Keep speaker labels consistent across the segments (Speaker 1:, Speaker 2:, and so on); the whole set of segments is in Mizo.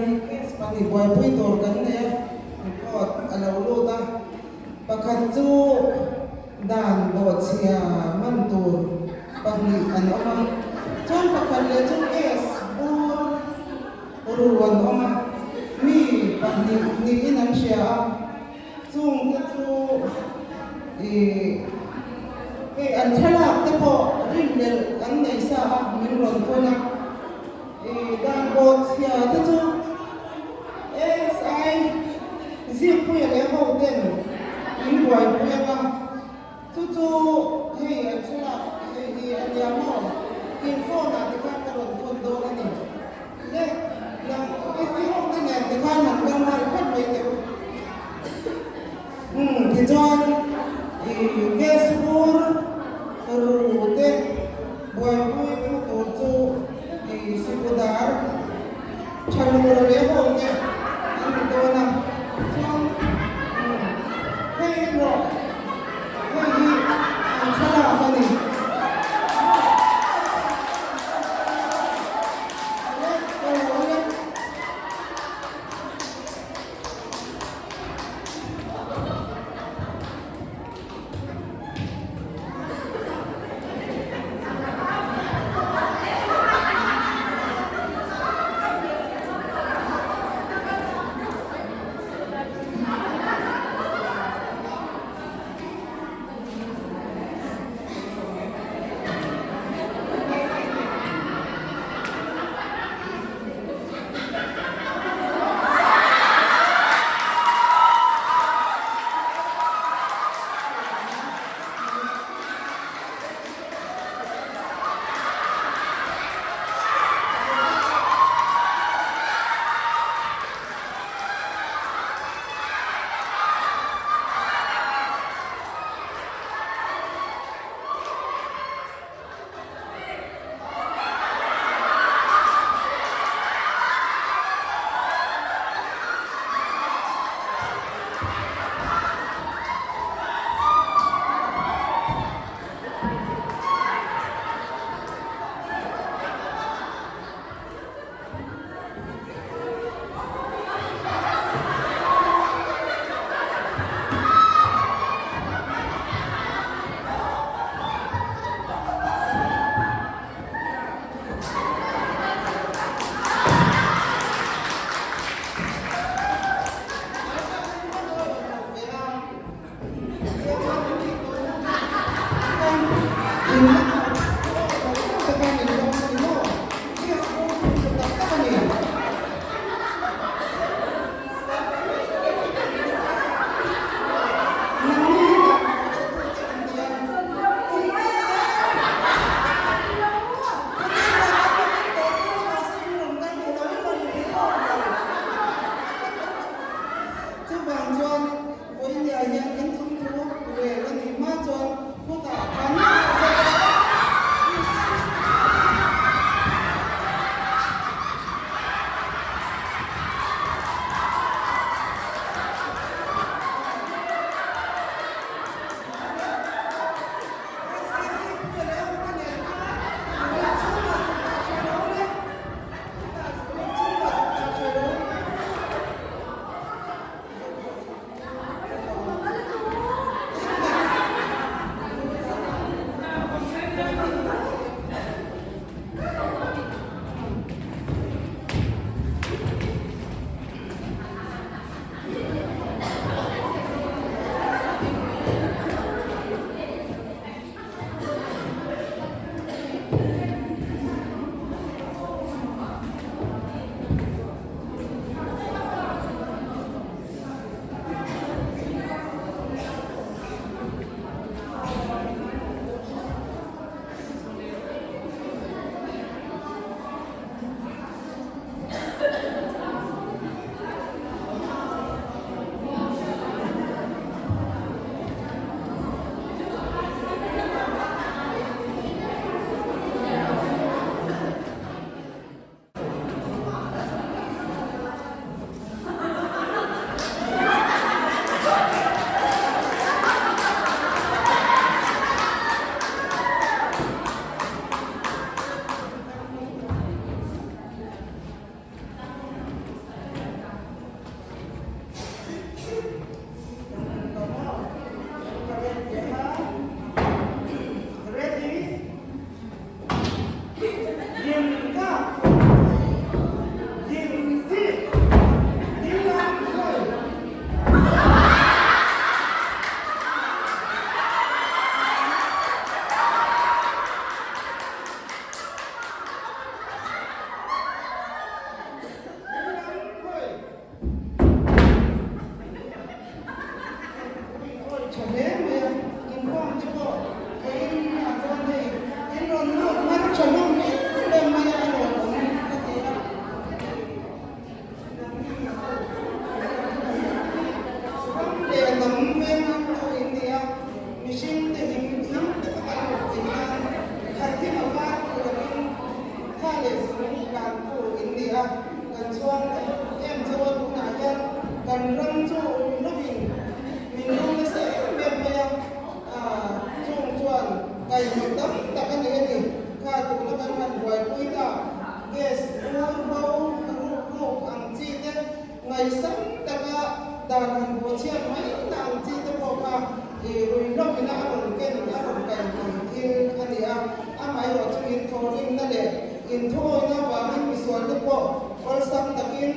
Speaker 1: Pahnih case pahnih buaipui tur kan nei a, report a lo lut a, pakhat chu dan bawhchhia man tur pahnih an awm a, chuan pakhat leh chu case bur ru an awm a, mi pahnih niin an hria a. Chung te chu ih hei an thlalak te pawh rinhlelh an nei sa a min rawn thawn a, ih dan bawh chhia te chu ASI Zikpuia leh ho ten min buaipui ang a, chu chu hei an thlalak hei hi a nia maw in phone ah te khan ka rawn thawn dawn a ni. Le, nang i ho te nen te khan han kal nghal phawt mai teh u. Umm, tichuan i gas bur ru te buaipui thu tur chu i sikudar tha lura leh ho te an ni dawn a, chuan umm, hei erawh hei hi an thlalak a ni. Ngaihsam taka dan han bawhchhiat mai na ang chi te pawh kha i ruihhlawmina a rawn ken a rawn kaihhnawih thil a ni a. Amaherawh chu inthawhrimna leh inthuawina avangin misual te pawh awlsam takin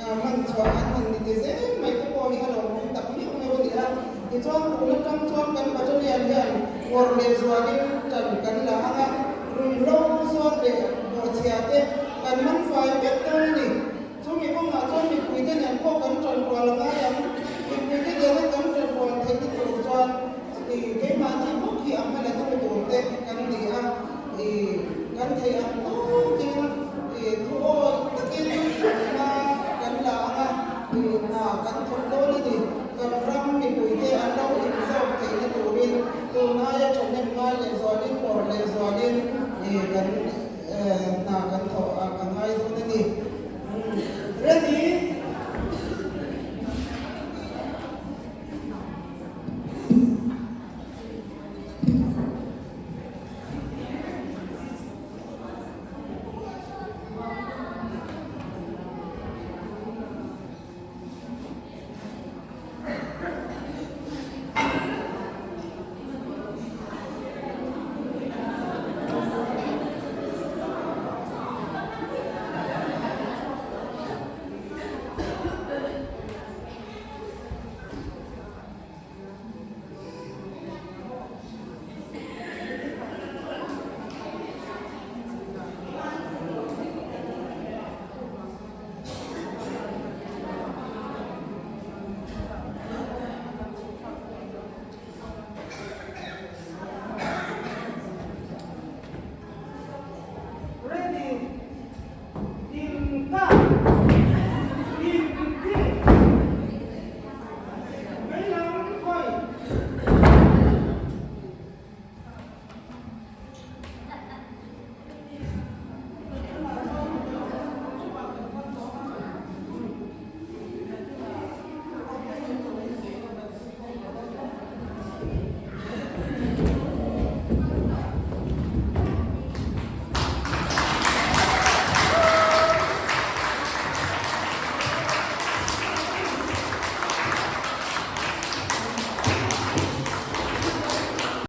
Speaker 1: man chhuah an han ni ti zel mai te pawh hi a lo awm tak meuh meuh a ni a. Tichuan tun atang chuan kan battalion hian ngawrh leh zualin tan kan la ang a, ruihhlo zuar leh bawhchhia te kan man fai vek dawn a ni. Chumi kawngah chuan mipuite nen pawh kan ṭanrual a ngai ang. Mipuite nena kan ṭanrual theihna tur chuan keimahni bawk hi a hmala tu tur te kan ni a, kan theih ang tawkin thu awi takin hma kan la ang a, hna kan thawk dawn a ni. Kan ram mipuite an lo inzawm theihna turin tun aia ṭhahnem ngai leh zualin, awrh leh zualin kan. Hna kan thawh a ka ngai dawn a ni. Ready?